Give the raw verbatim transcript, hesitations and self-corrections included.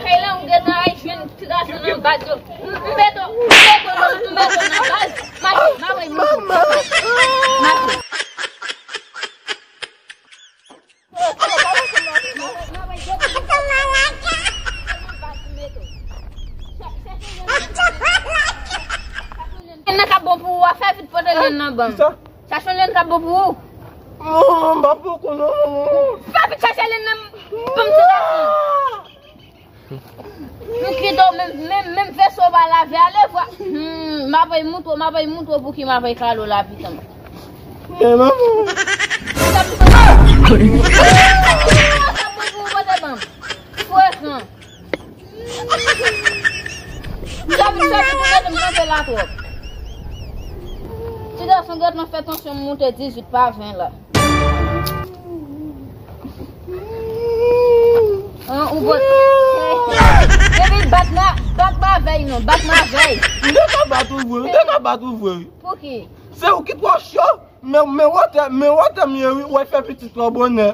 Kay la, ou gentan al jwenn ti gason nan baz yo. M, m mete w, m mete w nan, m mete w nan baz. Mache, m ap voye mouto. Mache. Nan k ap bon pou ou a, fè vit pote lèn nan ban m. Chache yon lèn k ap bon pou ou. Non, m pa poko non. Fè vit chache lèn nan ban m ti gason. M kite w menm, menm, menm veso w pa lave ale vwa. Hmm, m ap voye moutre w, m ap voye moutre w pou ki m ap voye kale w lapitan. Men manman. Sa pou, sa pou, sa pou pote ban m. Frekan. Sa pou, sa pou pote m kanpe la twòp. Ti gason gentan fè tansyon m moute dizuit pa ven la. An, ou bon. Epi bat la, bat m avè y non, bat m avè y. M te ka bat ou vre, m te ka bat ou vre. Pou ki? Se ou ki twò cho, men, men wotè, men wotè m ye wi, w ap fè pitit twò bonè.